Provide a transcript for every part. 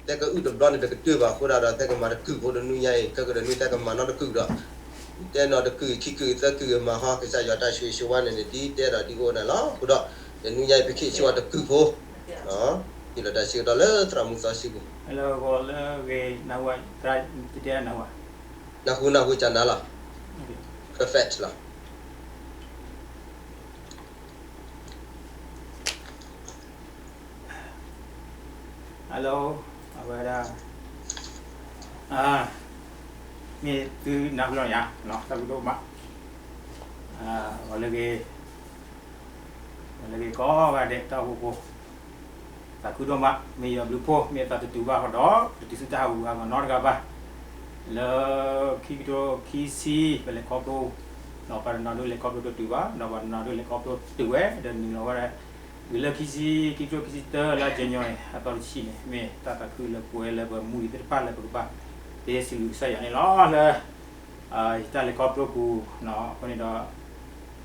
သဲကအုၣ်တဘျီန့ၣ်တကတၢၢ်ဘၣ်အဃိဒၣ်ဒီး သဲကမၤတကုာ်ဖိတနွံညါအံၤ ခဲကဒီးနွံသဲကမၤနီတကုာ်ဒီး တဲနီတကုာ်ခံကုာ်သၢကုာ်မၤဟီ ကစၢ်ယွၤတၢ်ဆိၣ်ဂ့ၤဆိၣ်ဝါန့ၣ်န့ၣ် ဒ်တဲဒီးဒ်အိၣ်န့ၣ်လီၤ. အဃိဒီး တနွံညါအံၤ ပခ့ၣ်ဆ့ဝါတကုာ်ဖိ ဟံးလီၤတၢ်ဆၢကတီၢ်လၢသရၣ်မုၣ်သီစုပူၤ လၢဂီၤလၢဂ့ၤနၢ်ဟူဝဲ သရၣ်တဲနၢ်ဟူဝဲ နၢ်ဟူနၢ်ဟူကနၤလီၤ perfect လီၤ. Hello အဝဲဒၣ် မ့ၢ်သုနၢ်ဟူလီၤယၤ တၢ်ဘျုးဒိၣ်မး ဂီၤလၢဂ့ၤ ဂီၤလၢဂ့ၤကိးဂၤဒဲးတၢ်အိၣ်ဖှိၣ်ဖိ သးခုဒိၣ်မး မ့ၢ်ယွၤဘျုးဖှိၣ် မ့ၢ်အသးတတူာ်ဘၣ်ဃီဒီး ပတတုၤဆူတၢ်ဟးဂူာ်ဟးဂီၤနီတဂၤဘၣ် လၢခံကထိခံဆံ ပလဲၤခီဖျိ ဒီးပှၤတနီၤဒုးလဲၤခီဖျိတတုၤဘၣ် ဒီးပှၤတနီၤဒုးလဲၤခီဖျိတုၤဝဲ ဒီးနုာ်လီၤဝဲဒၣ် တုၤလၢခံဆံ ခံကထိခံဆံတၢ လါ January အသီတဆံန့ၣ် မ့ၢ်တၢ်သးခုလၢပဝဲလၢပမူဒံးသ့ၣ်တဖၣ်လၢပကဘၣ် တဲစံးဘျုးကစၢ်ယွၤန့ၣ်လီၤ လၢ ယတၢ်လဲၤခီဖျိပူၤ အဃိန့ၣ်ဒီး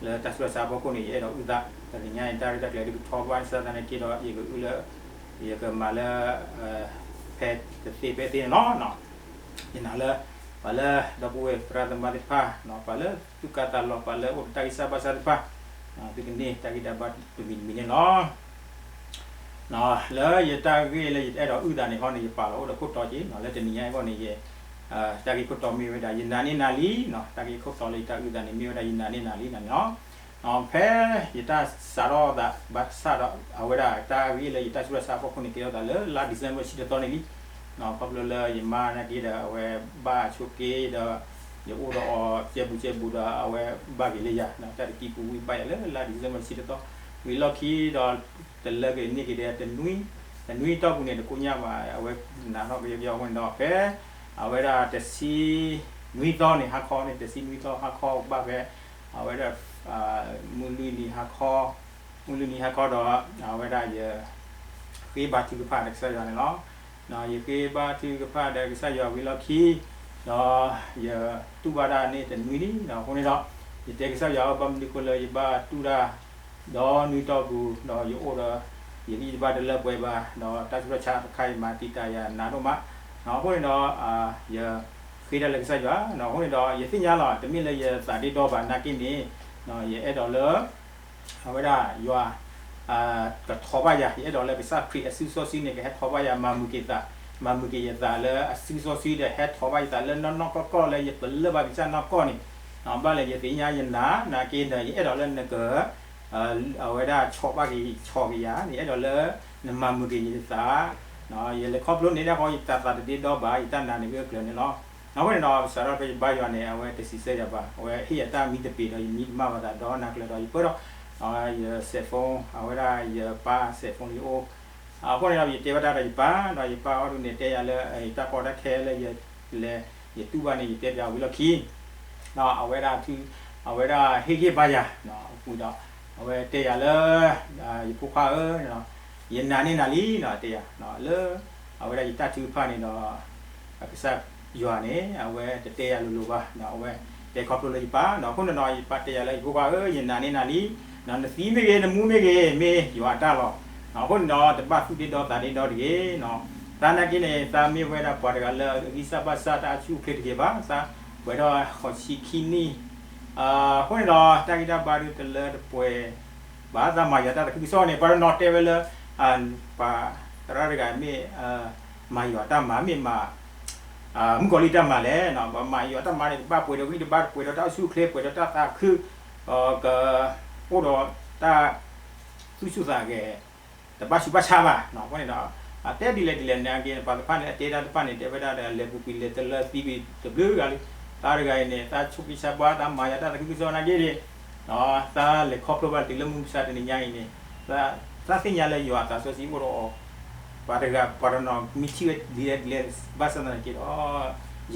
လၢတၢ်ဆူးတၢ်ဆါအဖီခိၣ်န့ၣ် ယအဲၣ်ဒိးအုၣ်သး တနံၤညါအံၤ တၢ်ရဲၣ်တၢ်ကျဲၤဒုးကထီဘၣ် စၢ်သးန့ၣ်က့ဒီး ယကအုၣ်လၢ ယကမၤလၢ ဖဲတသ့ဖဲသ့န့ၣ်လီၤ. ယနာ်လၢ ပှၤလၢဒီပုၢ်ဝဲၢ်သရၣ်သမါသ့ၣ်တဖၣ် ပှၤလၢသူၣ်ကါသးလီၤ ပှၤလၢအိၣ်ဒီးတၢ်ဂံၢ်စၢ်ဘါစၢ်သ့ၣ်တဖၣ် သုကန့ၢ်တၢ်ဂံၢ်တၢ်ဘါတမံၤတမံၤန့ၣ်လီၤ. လၢယတၢ်ဂ့ၢ်လၢယတအဲၣ်ဒိးအုၣ်သးန့ၣ်ဟီန့ၣ် ယပာ်လီၤအိၣ်ဒီးခိၣ်တီက့ၤ လၢတနံၤညါအံၤအဂီၢ်န့ၣ် ယ တၢ်ဂ့ၢ်ခိၣ်တီမ့ၢ်ဝဲဒၣ် ယနာ်န့ၢ်နၤလံ, တၢ်ဂ့ၢ်ခိၣ်တီလၢယတၢ်အုၣ်သးန့ၣ် မ့ၢ်ဝဲဒၣ်ယနာ်န့ၢ်နၤလံန့ၣ်လီၤ. ဖဲယတၢ်စးထီၣ်သး ဘၣ်ဆၣ်ဒီး အဝဲဒၣ်တၢ်ဂ့ၢ်လၢယတၢ်ဆူးတၢ်ဆါအဖီခိၣ်န့ၣ် ကဲထီၣ်သးလၢလါ December ဆံတသီန့ၣ်လံ. ခီဖျိလၢယမါနာ်က့ဒီး အဝဲဘၣ်ဆိးက့ဒီး ယအိၣ်ဒီးအီၤကဲဘူးကဲဘူးဒီး အဝဲဘၣ်က့ၤလၢယၤ တၢ်တကံၢ်ပူၤဝံၤဘၣ်ယၤလၢလါ December ဆံတသီ ဝံၤလီၢ်ခံဒီး တလၢက့ၤန့ၢ်က့ၤဒီး တနွံတီၢ်ပူၤန့ၣ် တကိညၣ်ဘၣ် အဝဲနာ်ထီၣ်ကယီကယီအဃိန့ၣ်ဒီး ဖဲ အဝဲဒၣ်တဆံနွံသီန့ၣ် ဟါခီန့ၣ် တဆံနွံသီဟါခီဘၣ်ဖဲ အဝဲဒၣ် မုၢ်လွံၢ်နံၤဟါခီ မုၢ်လွံၢ်နံၤဟါခီဒီး အဝဲဒၣ်ယ ဃ့ဘါထုကဖၣ်ဒီးကစၢ်ယွၤန့ၣ်လီၤ. ယဃ့ဘါထုကဖၣ်ဒီးကစၢ်ယွၤဝံၤလီၢ်ခံ ဒီးယတူၢ်ဘၣ်တၢ်န့ၣ်တနွံလံ. အဃိန့ၣ်ဒီး ယတဲကစၢ်ယွၤဧၢ ဘၣ်မနုၤဃိလၢယဘၣ်တူၢ်တၢ် ဒီနွံတီၢ်ပူၤ ဒီးယအိၣ်ဒီး ယဂံၢ်ယဘါတလၢပှဲၤဘၣ် ဒီးတၢ်ဆူးတၢ်ဆါတခါအံၤမၤတံာ်တာ်ယၤနးဒိၣ်မး. အဃိန့ၣ်ဒီး ယဃ့တၢ်လၢကစၢ်ယွၤ အဃိန့ၣ်ဒီး ယသ့ၣ်ညါလီၤ တမ့ၢ်လၢယသးဒ့ဒီဘၣ်နာ်က့န့ၣ် ယအဲၣ်ဒိးလၢ အဝဲဒၣ်ယွၤ ကထီၣ်ဘၣ်ယၤ ယအဲၣ်ဒိးလၢကစၢ်ခရံာ်အစုစီဆှံန့ၣ် ကဟဲထီၣ်ဘၣ်ယၤ မၤမုာ်က့ၤသး မၤမုာ်က့ၤယသးလၢအစုစီဆှံဒီး ဟဲထီၣ်ဘၣ်ယသးလၢနီၢ်နီၢ်ကီၢ်ကီၢ်လၢ ယပလၢၢ်ဘၣ်ကစၢ်နီၢ်ကီၢ်န့ၣ် ဘၣ်လဲၣ် ယသ့ၣ်ညါယနာ်နာ်က့ဒီး ယအဲၣ်ဒိးလၢနက အဝဲဒၣ်ဆီၣ်ဘၣ်က့ၤဆီၣ်က့ၤယၤ ယအဲၣ်ဒိးလၢ နမၤမုာ်က့ၤယသး ယလဲၤခီဖျိန့ၣ် ဒ်ဃီယတၢ်သးတဒ့ဒီဘၣ် ယတၢ်နာ်န့ၣ်ဂ့ၢ်အကျၢၤန့ၣ်လီၤ. အဃိန့ၣ်ဒီး စးထီၣ်ဖဲယဘါယွၤန့ၣ် အဝဲတစံးဆၢယၤဘၣ် အဝဲဟ့ၣ်ယၤတၢ်မံတပ့ၤဒီး ယမံကမၣ်ဘၣ်သးဒီးနၤကျၢၤဒီး ယပၢဒီး ယ cell phone အဝဲဒၣ်ယပၢ် cell phone လၢယအိၣ် အဃိန့ၣ်ဒီး ယတဲဘၣ်တၢ်ဒီးယပၢ် ဒီးယပၢ်အီၤဒုးန့ၣ် တဲယၤလၢ တၢ်ကီတၢ်ခဲလၢယလဲၤ ယတူၢ်ဘၣ်န့ၣ် ယတဲပၠးဝံၤလီၢ်ခံ အဝဲဒၣ် အဝဲဒၣ်ဟ့ၣ်ဂံၢ်ဘါယၤ ဝံၤဒီး အဝဲတဲယၤလၢ ယဖိခွါဧၢ ယနာ်န့ၢ်နၤလံ တဲယၤ လၢ အဝဲဒၣ်ယတၢ်ထုကဖၣ်န့ၣ်ဒီး ကစၢ်ယွၤန့ၣ် အဝဲတတဲယၤလိၤလိၤဘၣ် အဝဲတဲခီဖျိလၢယပၢ် အဃိန့ၣ်ဒီး ယပၢ်တဲယၤလၢ ယဖိခွါဧၢ ယနာ်န့ၢ်နၤလံ နသံမ့ၢ်ဂ့ၤ နမူမ့ၢ်ဂ့ၤ မ့ၢ်ယွၤအတၢ်လီၤ. အဃိန့ၣ်ဒီး တဘၣ်သူၣ်ဒ့ဒီသးဒ့ဒီတဂ့ၤ သးနာ်က့န့ၣ် သးမ့ၢ်ဝဲဒၣ်ပှၤတဂၤလၢအဂံၢ်စၢ်ဘါစၢ်တၢ်အိၣ်ဆူၣ်အိၣ်ချ့တဂ့ၤဘၣ် သးပှဲၤထီၣ်ဃိးဆံခံနံၣ် အဃိန့ၣ်ဒီး တၢ်ဂံၢ်တၢ်ဘါဒုးတလၢတပှဲၤဘၣ် သးမၤယွၤတၢ်သးခုကစီၣ်န့ၣ် ပှၤတနီၤတဲဝဲလၢ ပှၤသရၣ်တဂၤမ့ၢ် မၤယွၤတၢ်မၤမ့ၢ်မၤ မုၣ်ကီၤလံၢ်တၢ်မၤလဲၣ် ပှၤမၤယွၤတၢ်မၤန့ၣ် တဘၣ်ပှဲၤဒီးဂံၢ်တဘါ ပှဲၤဒီးတၢ်အိၣ်ဆူၣ်အိၣ်ချ့ ပှဲၤဒီးတၢ်သးခု က အိၣ်ဒီးတၢ် သူၣ်ဆူၣ်သးဂဲၤ တဘၣ်ဆူးဘၣ်ဆါဘၣ် အဃိန့ၣ်ဒီး အတဲဒ်လဲၣ်ဒ်လဲၣ်နာ်က့ ပှၤတဖၣ်န့ၣ် အတဲတၢ်တဖၣ်န့ၣ် တဲဝဲဒၣ်ဒီး လဲၤပူၤကွံာ်လဲၤတလၢသံကွံာ်တဘျုးဂၤလံ သးတဂၤအံၤန့ၣ် သးဆိကမိၣ်ဆါဘှါ သးမၤယွၤတၢ်သးခုကစီၣ်နာ်က့န့ၣ် သးလဲၤခီဖျိဘၣ်တုၤလၢမုၢ်မဆါတနံၤညါအံၤန့ၣ် သးသ့ၣ်ညါလၢယွၤအသးစီဆှံအိၣ်ဒီးအီၤ ပှၤတဂၤပှၤတနီၤ မ့ၢ်ထံၣ်ဝဲဒ်လဲၣ်ဒ်လဲၣ် ဘၣ်ဆၣ်သနာ်က့ဒီး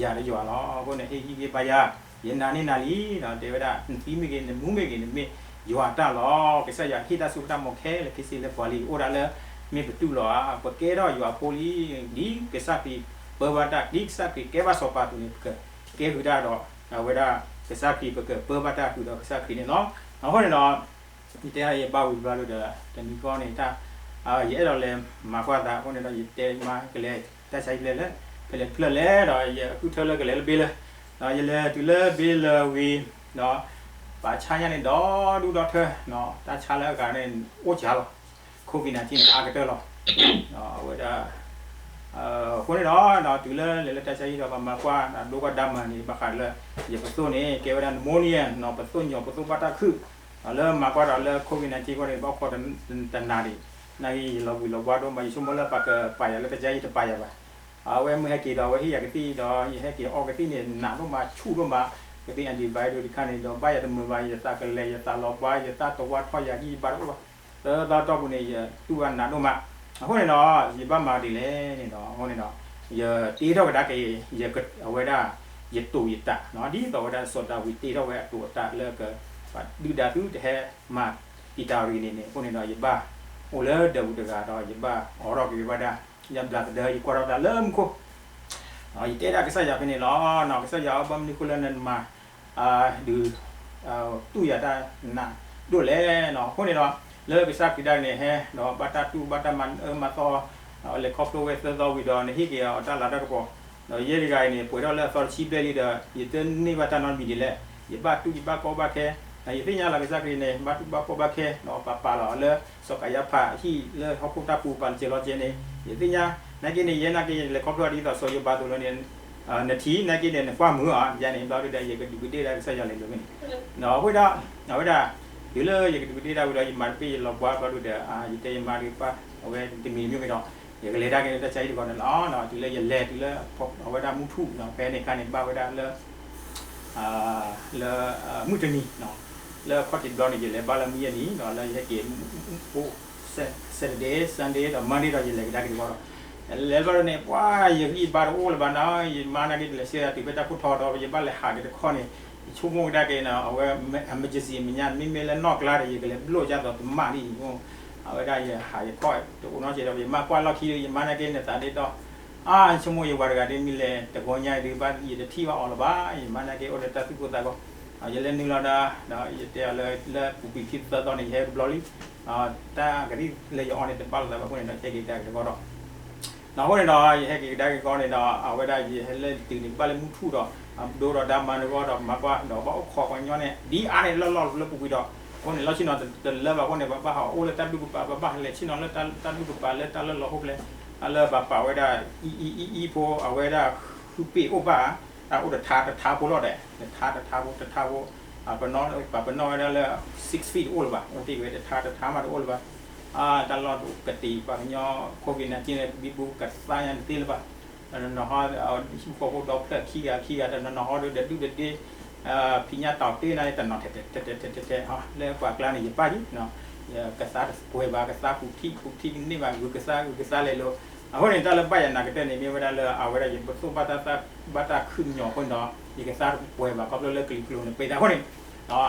ယၤဒီးယွၤလီၤ. အဃိန့ၣ် ဟ့ၣ်ဂံၢ်ဟ့ၣ်ဘါယၤ ယနာ်န့ၢ်နၤလံ တဲဝဲဒၣ် နသံမ့ၢ်ဂ့ၤ နမူမ့ၢ်ဂ့ၤ နမ့ၢ်ယွၤအတၢ်လီၤ. ကစၢ်ယွၤဟ့ၣ်တၢ်စိတၢ်ကမီၤခဲလၢာ်ခဲဆ့လၢပှၤလံ အိၣ်ဒၣ်လၢ မ့ၢ်ပတူၢ်လိာ်ဧါ ပကဲထီၣ်ယွၤအဖိလံ ဒ်ကစၢ်ခရံာ်ပၢဘၣ်တၢ် ဒ်ကစၢ်ခရံာ်ကဲဘၣ်စီၤပၤအသိးန့ၣ် ပကကဲဃုာ်တၢ်ဒီး အဝဲဒၣ်ကစၢ်ခရံာ် ပကပၢဘၣ်တၢ်ဃုာ်ဒီးကစၢ်ခရံာ်န့ၣ်လီၤ. အဃိန့ၣ်ဒီး ယတဲယဘၣ်ဝံၤဘျီဒီး တနံၤဃီန့ၣ် တၢ် ယအဲၣ်ဒိးလဲၤမၤကွၢ်သးအဃိန့ၣ်ဒီး ယတဲမါကလဲၤတၢ်ဆါဟံၣ်ဖဲလဲၣ်, ဖဲလဲၣ်ဖျၢၣ်လဲၣ်ဒီး ယဃုထၢလၢကလဲၤလၢဘ့လၢ, ဒီးယလဲၤတုၤလၢဘ့လၢဝံၤဒီး ပာ်ဆါညါန့ၣ်ဒီဒူၣ်ဒီထၢ, တၢ်ဆါလၢအဂၤန့ၣ်အိၣ်စှၤလီၤ, COVID nineteen န့ၣ်အါကတၢၢ်လီၤ. အဝဲဒၣ် အဃိန့ၣ်ဒီး တုၤလၢလဲၤလၢတၢ်ဆါဟံၣ်ဒီး ပမၤကွၢ်ဒိကွၢ်ဒါမၤန့ၣ် ဘၣ်ဃးလၢ ယပသိၣ်န့ၣ် ကဲဝဲဒၣ် pneumonia နီၤ, ပသိၣ်ညီၣ် ပသိၣ်ဘၣ်တၢ်ခုၣ်, လၢမၤကွၢ်ဒီးလၢ COVID nineteen အဃိန့ၣ် ဘၣ်အိၣ်ခိးတနၤဒံး, နာ်က့ယလီၤဘှံးလီၤဘှါဒိၣ်မး, ယဆိကမိၣ်လၢပှၤကပာ်ယၤလၢတၢ်ဆါဟံၣ်တပာ်ယၤဘၣ်. အဝဲမုၢ်ဟဲက့ၤဒီး အဝဲဟ့ၣ်ယၤကသံၣ်ဒီး ယဟဲက့ၤအီကသံၣ်န့ၣ် နးဒိၣ်မး ဆူၣ်ဒိၣ်မး, ကသံၣ် antibiotic တခါန့ၣ်ဒီး ဘၣ်ယၤတမုာ်ဘၣ်, ယသးကလဲၤ ယသးလီၤဘှါ ယသးတဝါထီၣ်ယၤကံၣ်ယဘါတအိၣ်ဘၣ်, သၢသီတီၢ်ပူၤန့ၣ် ယတူၢ်ဘၣ်နးဒိၣ်မး. အဃိန့ၣ်ဒီး ယဘၣ်မၤဒ်လဲၣ်န့ၣ်ဒီး အဃိန့ၣ်ဒီး ယတ့ထီၣ်ကဒါက့ၤ အဝဲဒၣ် ယတိာ်ယတး ဒ်သိးဝဲဒၣ်စီၤဒၤဝံးတ့ထီၣ်ဝဲအတိာ်အတးလၢက ပှၤဒုၣ်ဒါသုတဟဲမၤတံာ်တာ်ရံၣ်န့ၣ်န့ၣ်, အဃိန့ၣ်ဒီး ယဘၣ်အိၣ်လၢဒၢးပူၤတဂၤဒီး ယဘၣ်အိးထီၣ်က့ၤဝဲဒၣ် ယဘျးသဒၢ ယကွၢ်ထီၣ်သးလၢမူခိၣ် ယတဲဒၣ်ကစၢ်ယွၤဖဲန့ၣ်လီၤ. ကစၢ်ယွၤဧၢ, ဘၣ်မနုၤဃိလၢနမၤ ဒုး တူၢ်ယၤတၢ်နးဒိၣ်လဲၣ်နီၤ. အဃိန့ၣ်ဒီး လၢကစၢ်ခရံာ်ဒၣ်ကန့ၣ်ဟဲ ဒီးဘၣ်တၢ်တူၢ်ဘၣ်တၢ်မၤအၢမၤသီ လဲၤခီဖျိဝဲသၢသီဝံၤဒီး နဟ့ၣ်က့ၤအီၤတၢ်လၤတၢ်ကပီၤ, ဒီးယဲတဂၤအံၤန့ၣ် ပှဲၤထီၣ်လၢအသီတဆံဘျဲၣ်လံဒီး ယတန့ၢ်ဘၣ်တၢ်နီတမံၤဒ်လဲၣ်. ယဘၣ်တူၢ်ယဘၣ်ကီဘၣ်ခဲ, ယသ့ၣ်ညါလီၤကစၢ်ခရံာ်န့ၣ် ဘၣ်တူၢ်ဘၣ်ကီဘၣ်ခဲ ဒီးပာ်ပာ်လီၤအီၤလၢစီၤကၤယၤဖးအဟံၣ်လၢဟီၣ်ခိၣ်တၢ်ပူၤ ပာ်လီၤစဲးလီၤကဲန့ၣ်, ယသ့ၣ်ညါ နာ်က့န့ၣ် ယဲနာ်က့ယလဲၤခီဖျိဒ်သိးစီၤယိၤဘးအသိးလီၤန့ၣ် နထံၣ် နာ်က့န့ၣ် နကွၢ်မုာ်အီၤ ယၤန့ၣ် ဘျီဒုဒီး ယကဒုးကဒ့ၣ်ဒၣ်ကစၢ်ယွၤလဲၤလိၤဖဲန့ၣ်, အဃိဒီး အဝဲဒၣ် တုၤလၢယကဒုးကဒ့ၣ်ဒၣ်ဝံၤဒီး ယမၤတပ့ၢ်ယလီၤဘှါဘျီဒုဒီး ယတဲယမါဒုးပၢ် အဝဲတမံၤမံၤက့ၤဒီး ယကလဲၤတၢ်က့ၤလၢတၢ်ဆါဟံၣ်တခီန့ၣ်လီၤ. တုၤလၢယလဲၤတုၤလၢ အဝဲဒၣ်မုၢ်ထူၣ် ဖဲန့ၣ်ခါန့ၣ် ဘၣ်ဝဲဒၣ်လၢ လၢ မုၢ်တနံၤ လၢခီၣ်ထံးတဘျီန့ၣ် ယလဲၤဘၣ်လၢမုၢ်ယဲၢ်နံၤ ဒီးလၢယဟဲက့ၤ အိၣ် Saturday Sunday ဒီး Monday ဒီး ယလဲၤကဒါက့ၤတဘျီဒီး လဲၤဘျီဒီးန့ၣ် ပှၤယဂံၢ်ဘါတအိၣ်လၢၤဘၣ်နီၤ, ယမါနာ်က့တလဲၤဆှၢယၤတုၤဖဲတၢ်ခိၣ်ထီဒီး ယဘၣ်လဲၤဟးက့ၤတခီန့ၣ် ယဆိကမိၣ်ကဒါက့ၤနီၤ အဝဲ emergency မဲာ်ညါ မ့မ့ၢ်လၢနီၢ်ကျါဒီး ယကလဲၤဘျိၣ်ဒ်သိးတမၣ်လံ, အဝဲဒၣ်ယဟးယခီၣ်တအိၣ်နီတစဲးဒီး ယမါကွၢ်လီၢ်ခံဒီး ယမါနာ်က့န့ၣ်သးဒ့ဒီး အါ ယဆိကမိၣ်ယဝၤတဂၤဒ်မ့ၢ်လဲၤတဂီၤညါအံၤဒုး ဘၣ်ယတထံၣ်ဘၣ်အီၤလၢၤဘၣ်, ယမါနာ်က့အိၣ်ဒီးတၢ်သူၣ်ကိၢ်သးဂီၤ, ယလဲၤနုာ်လီၤဒီး ဒီးယတဲအီၤလၢ လၢပူၤကွံာ်ခံသၢသီန့ၣ် ယဟဲတဘျီလံ, တၢ်ကသံၣ်လၢယအီၤန့ၣ် တဘၣ်လိာ်သးဘၣ်အဃိန့ၣ်ဒီး ယဟဲက့ၤကဒါက့ၤတဂီၢ်ဒီး ဒီးအဃိန့ၣ်ဒီး ယဟဲက့ၤကဒါက့ၤကီန့ၣ်ဒီး အဝဲဒၣ်ယဟဲလၢတုၤန့ၣ် ဘၣ်လၢမုၢ်ထူၣ်ဒီး ဒိဒီးဒါမၤတဂီၢ်ဒီး မၤကွၢ်ဒီးဘၣ်အိၣ်ခိးပှၤကညီန့ၣ် ဒ်အါန့ၣ်လၢလီၢ်လၢပူၤကွံာ်ဒီး အဃိန့ၣ် လီၢ်ဆ့ၣ်နီၤတလၢဘၣ်အဃိန့ၣ် ပဘၣ်ဟးအိၣ်လၢတၢ်ဘျုးကပၤ ပဘၣ်ဟးလဲၤဆ့ၣ်နီၤလၢတၢ်ဘျုးကပၤလၢတၢ်လၢလီၤဟိဖျဲၣ် တၢ်လၢပှၤပာ်ဝဲဒၣ် အံအံအံအံဖိ အဝဲဒၣ်ဃုပ့ၢ်အိၣ်ဘၣ် တၢ်အိၣ်တထါတထါဖိလီၤဒီး တထါတထါဖိ တထါဖိ ပှၤပနီၣ်ဝဲဒၣ်လၢ six feet တအိၣ်လၢၤဘၣ် အိၣ်တ့ၢ်ဝဲတထါတထါမးတအိၣ်လၢၤဘၣ် တၢ်လီၢ်ကတံာ်ပှၤကညီ COVID nineteen န့ၣ် ဘံဘူကသါညါတသ့လၢၤဘၣ် တနီၤနီၤဟီ ဟံၣ်ဖိဃီဖိဒီဖျၢၣ်ခံဂၤခံဂၤ တနီၤနီၤဟီဒီးဒုၣ်ဒဒ့ ဖံးညၣ်တီၤတ့ၢ်န့ၣ်တနီၤထဲးထဲးထဲးထဲး လၢပှၤကျါန့ၣ် ယပၢ်ယံၤ ကသါတပှဲၤဘၣ် ကသါကူၣ်ထံၣ်ကူၣ်ထံၣ်န့ၢ်ဘၣ် ဂုာ်ကသါဂုာ်ကသါလဲၤလိၤ အဃိန့ၣ် တၢ်လၢဘၣ်ယၤနာ်ကတၢၢ်န့ၣ် မ့ၢ်ဝဲဒၣ်လၢ အဝဲဒၣ်ယပသိၣ်ဘၣ်တၢ်သၣ် ဘၣ်တၢ်ခုၣ်ညီၣ်အဃိန့ၣ်ဒီး ယကသါတပှဲၤဘၣ် ခီဖျိလၢကလံၤကျိၤန့ၣ် ပှဲၤတၢ်အဃိန့ၣ်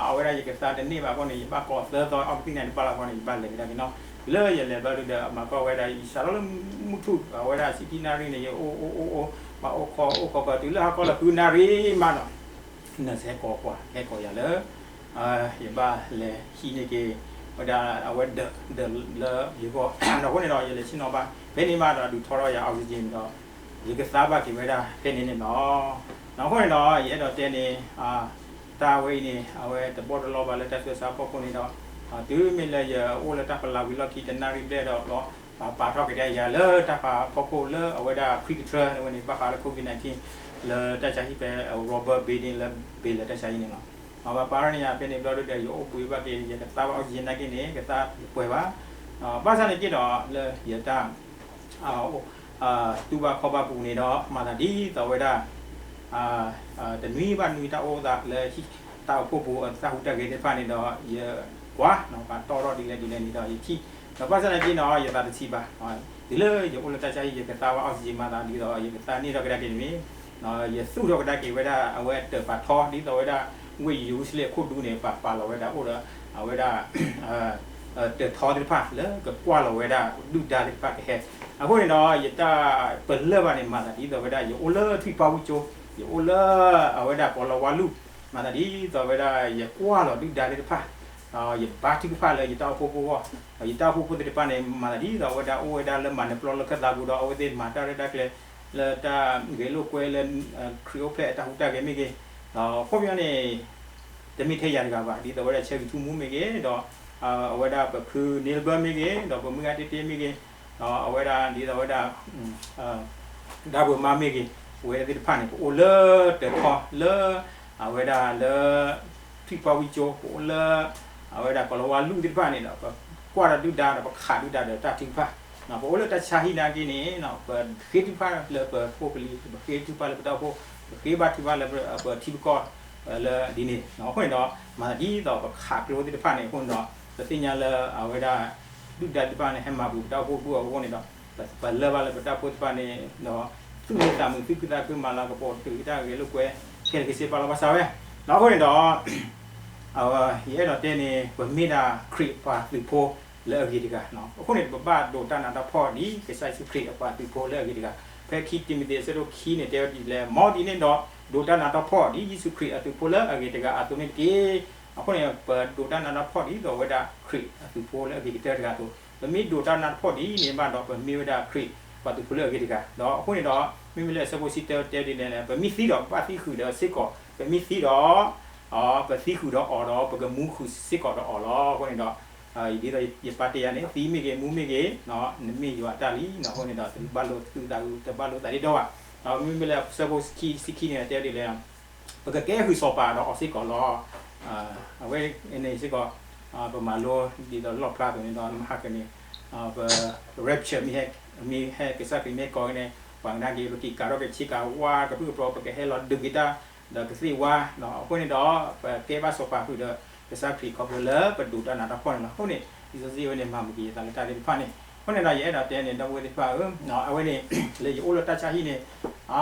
အဝဲဒၣ်ယကသါတန့ၢ်ဘၣ်အဃိန့ၣ် ယဘၣ်ကိးသၢသီ အီကသံၣ်န့ၣ်တဘၣ်လီၤအဃိန့ၣ် ယဘၣ်လဲၤကဒါက့ၤနီၤ လၢယလဲၤဘျီဒုဒီး မၤကွၢ်ဝဲဒၣ် ယစးထီၣ်လၢမုၢ်ထူၣ် အဝဲဒၣ်ဆံခံနၣ်ရံၣ်န့ၣ် ယအိၣ်အိၣ်အိၣ်အိၣ် ဘၣ်အိၣ်ခိးအိၣ်ခိးကီးတုၤလၢဟါခီလၢဃုနၣ်ရံၣ်မးနီၤ nurse ဟဲကိးပှၤ ဟဲကိးယၤလၢ ယဘၣ်လဲၤဟံးန့ၢ်က့ၤ ဝဲဒၣ်အဝဲဒၢးဒၢးလၢယဂီၢ် ဒီးအဃိန့ၣ်ဒီး ယလဲၤဆ့ၣ်နီၤဘၣ် ဖဲန့ၣ်မးဒီး ဒုးထီထီၣ်ယၤ oxygen ဒီး ယကသါဘၣ်က့ၤဝဲဒၣ်ဖဲန့ၣ်န့ၣ်လီၤ. ဒီးအဃိန့ၣ်ဒီး ယအဲၣ်ဒိးတဲန့ၣ် တၢ်ဝဲအံၤန့ၣ် အဝဲတဘီတလီဘၣ်လၢတၢ်ဆူးတၢ်ဆါအဖီခိၣ်န့ၣ်ဒီး တုၤမ့ၢ်လၢယအိၣ်လၢတၢ်ပလးဝံၤလီၢ်ခံတနၣ်ရံၣ်ဘျဲၣ်ဒီး ပာ်ပာ်ထီၣ်က့ၤဒၣ်ယၤလၢတၢ်ဖးဖီခိၣ်လၢအဝဲဒၣ် pre-control ဝဲန့ၣ် ဘၣ်ဃးလၢ COVID nineteen လၢတၢ်ဆါဟံၣ်ဖဲ Roberts Bay န့ၣ် လၢ Baylor တၢ်ဆါဟံၣ်န့ၣ်လီၤ. ပှၤပာ်ထီၣ်န့ၢ်ယၤဖဲန့ၣ်ဘျီဒုဒီး ယအိၣ်ဘှံးဘၣ်က့ၤ ယကသါဘၣ် oxygen နာ်က့န့ၣ် ကသါတပှဲၤဘၣ်. ဘၣ်ဆၣ်န့ၣ်က့ဒီး လၢယတၢ် တူၢ်ဘၣ်ခီၣ်ဘၣ်ပူၤန့ၣ်ဒီး မၤသးဒ်သိးဝဲဒၣ် တနွံဘၣ်နွံတၢ်အိၣ်သးလၢဟံၣ်တၢ်အိၣ်ဖှိၣ်ပူၤ တၢ်ဟူးတၢ်ဂဲၤသ့ၣ်တဖၣ်န့ၣ်ဒီး ယကွၢ် ပှၤတီၣ်ထီၣ်ဒ်လဲၣ်ဒ်လဲၣ်န့ၣ်ဒီး ယထံၣ် ဒီးဘၣ်ဆၣ်သနာ်က့န့ၣ် ယသးတဆံးဘၣ်. တုၤလၢယအိၣ်လၢတၢ်ဆါဟံၣ် ယကသါဘၣ် oxygen မၤသးဒ်သိး ယကသါန့ၢ်ထီၣ်ကဒါက့ၤန့ၣ်မ့ၢ် ယသူၣ်ထီၣ်ကဒါက့ၤဝဲဒၣ် အဝဲတၢးပာ်ထီ ဒ်သိးဝဲဒၣ် ဝ့ၢ်ယရူၤၡလ့ၣ်အခိၣ်ဒူန့ၣ် ပာ်ပာ်လီၤဝဲဒၣ်အိၣ်ဒီး အဝဲဒၣ် တၢးထီသ့ၣ်တဖၣ်လၢကကွၢ်လီၤဝဲဒၣ်ဒုၣ်ဒါသ့ၣ်တဖၣ်ကဟဲ. အဃိန့ၣ်ဒီး ယတၢ်ပလၢၢ်ဘၣ်န့ၣ် မၤသးဒ်သိးဝဲဒၣ် ယအိၣ်လၢထွံၣ်ပှၢ်ဝံၣ်ကၠိ, ယအိၣ်လၢအဝဲဒၣ်ပီလီဝါလူၢ်, မၤသးဒ်သိးဝဲဒၣ် ယကွၢ်လီၤဒုၣ်ဒါသ့ၣ်တဖၣ် ယဘါထုကဖၣ်လၢယတၢ်အိၣ်ဖှိၣ်ဖိအဂီၢ်, ဒီးယတၢ်အိၣ်ဖှိၣ်ဖိသ့ၣ်တဖၣ်န့ၣ် မၤသးဒ်သိးအဝဲဒၣ်အိၣ်ဝဲဒၣ်လၢမၤနၢၤပျီလၢခၢၣ်သးပူၤဒီး အဝဲသ့ၣ်မၤတၢ်ရဲၣ်တၢ်ကျဲၤလၢတၢ်ဂဲၤလိာ်ကွဲလၢ ခရံာ်အိၣ်ဖျဲၣ်အတၢ်ဟူးတၢ်ဂဲၤမ့ၢ်ဂ့ၤ, ဒီးခီပညီန့ၣ် တမ့ၢ်ထဲယၤတဂၤဘၣ်, ဒ်သိးဝဲဒၣ်ဆၢဂ့ၤထူမူမ့ၢ်ဂ့ၤ, ဒီးအဝဲဒၣ်ပဖုန့လဘၢမ့ၢ်ဂ့ၤ, ဒီးပမုၢ်ဂၤတ့တ့မ့ၢ်ဂ့ၤ, ဒီးအဝဲဒၣ်ဒ်သိးဝဲဒၣ် ဒၣ်ပှဲၤမါမ့ၢ်ဂ့ၤ, ပဝဲသ့ၣ်တဖၣ်န့ၣ် ပအိၣ်လၢတၢၤထီလၢ အဝဲဒၣ်လၢ ထံၣ်ပှၢ်ဝံကၠိ ပအိၣ်လၢ အဝဲဒၣ်ကီၤလၤဝါလူၢ်သ့ၣ်တဖၣ်န့ၣ်ဒီး ပကွၢ်တၢ်ဒုၣ်ဒါဒီး ပခးဒုၣ်ဒါဒီးတၢ်ထုကဖၣ်, ပအိၣ်လၢတၢ်ဆါဟံၣ်နာ်က့န့ၣ် ပဃ့ထုကဖၣ်လၢပဖိပလံၤ, ပဃ့ထုကဖၣ်လၢပတၢ်အိၣ်ဖှိၣ်, ပဃ့ဘါထုကဖၣ်လၢပထံပကီၢ်လၢဒ်န့ၣ်, အဃိန့ၣ်ဒီး မၤသးဒ်သိးပခးကျိသ့ၣ်တဖၣ်န့ၣ်အဃိန့ၣ်ဒီး ပသ့ၣ်ညါလၢအဝဲဒၣ် ဒုၣ်ဒါသ့ၣ်တဖၣ်န့ၣ် ဟဲမၤဘူးပတၢ်အိၣ်ဖှိၣ်ဒူၣ်အဃိန့ၣ်ဒီး ပလၢၢ်ဘၣ်လၢပတၢ်အိၣ်ဖှိၣ်သ့ၣ်တဖၣ်န့ၣ်ဒီး သူၣ်မံသးမုာ် သူၣ်ခုသးခု မၤလၤကပီၤတုာ်တၢ်ဂဲၤလိာ်ကွဲ ခဲလၢာ်ခဲဆ့ ပာ်လီၤပာ်စးဝဲ, ဒီးအဃိန့ၣ်ဒီး ယအဲၣ်ဒိးတဲန့ၣ် ပမ့ၢ်ဒၣ်ခရံာ်အပှၤသုးဖိလၢအဂ့ၤတဂၤ, အဃိန့ၣ် ပဘၣ်ဒိးတၢ်နးတၢ်ဖှီၣ်ဒ်ကစၢ်ယ့ၣ်ၡူးခရံာ်အပှၤသုးဖိလၢအဂ့ၤတဂၤ, ဖဲခံတံၤမသ့းအဆၢဒိၣ်ခံန့ၣ် တဲဝဲဒ်လဲၣ်, မ်ဒ်န့ၣ်ဒီး ဒိးတၢ်နးတၢ်ဖှီၣ်ဒ်ယ့ၣ်ၡူးခရံာ်အသုးဖိလၢအဂ့ၤတဂၤအသိးန့ၣ်တက့ၢ်. အဃိန့ၣ် ပဒိးတၢ်နးတၢ်ဖှီၣ်ဒ်သိးဝဲဒၣ်ခရံာ်အသုးဖိလၢအဂ့ၤကတၢၢ်တဂၤအသိး, ပမ့ၢ်ဒိးတၢ်နးတၢ်ဖှီၣ်ဒ်န့ၣ်ဘၣ်ဒီး ပမ့ၢ်ဝဲဒၣ်ခရံာ်ပှၤသုးဖိလၢအဂ့ၤတဂၤ, ဒီးအဃိန့ၣ်ဒီး မ့မ့ၢ်လၢအဆၢဖိဆံတၢတဲဒ်လဲၣ်, ပမ့ၢ်သံဒီးပဘၣ်သံဃုာ်ဒီးစ့ၢ်ကီး, ပမ့ၢ်သံဒီး ပသံဃုာ်ဒီးအီၤဒီး ပကမူဃုာ်စ့ၢ်ကီးဒီးအီၤလီၤ. အဃိန့ၣ်ဒီး ဒ်သိးယပာ်တ့ၢ်ယၤန့ၣ် သံမ့ၢ်ဂ့ၤ မူမ့ၢ်ဂ့ၤ, နမ့ၢ်ယွၤအတၢ်လံ, အဃိန့ၣ်ဒီး တဘၣ်လိာ်သူၣ်သး တဘၣ်လိာ်သးဒ့ဒီဘၣ်. မ့မ့ၢ်လၢအဆၢဖိခံဆံခံန့ၣ်တဲဒ်လဲၣ်, ပကကဲဃုာ်စီၤပၤဒီးအီၤစ့ၢ်ကီးလီၤ. အဝဲန့ၣ်စ့ၢ်ကီး ပမၤလိဒ်သိးလီၣ်ဖျါအသိးန့ၣ်ဒီး နမဟါကန့ၣ် ပ rapture မ့ၢ်ဟဲ မ့ၢ်ဟဲကစၢ်ခရံာ်မ့ၢ်ဟဲကိးန့ၣ် ပှၤကနၣ်က့ၤ ပက့ၤကးထီၣ်က့ၤဆ့ကၤဝါ ကပြုၢ်ကပြီၤ ပကဟဲလီၤဒုးက့ၤတၢ် ဒီးကသ့ၣ်ဝါ, အဃိန့ၣ်ဒီး ပကဲဘၣ်စီၤပၤဃုာ်ဒီး ကစၢ်ခရံာ်ခီဖျိလၢပဒိးတၢ်နးတၢ်ဖှီၣ်န့ၣ်လီၤ. အဃိန့ၣ် လံာ်စီဆှံဝဲန့ၣ် မၤမုာ်က့ၤယသးလၢတၢ်သ့ၣ်တဖၣ်န့ၣ်, အဃိန့ၣ်ဒီး ယအဲၣ်ဒိးတဲန့ၣ် ဒီပုၢ်ဝဲၢ်သ့ၣ်တဖၣ်ဧၢ, အဝဲန့ၣ် လၢယအိၣ်လၢတၢ်ဆါဟံၣ်န့ၣ်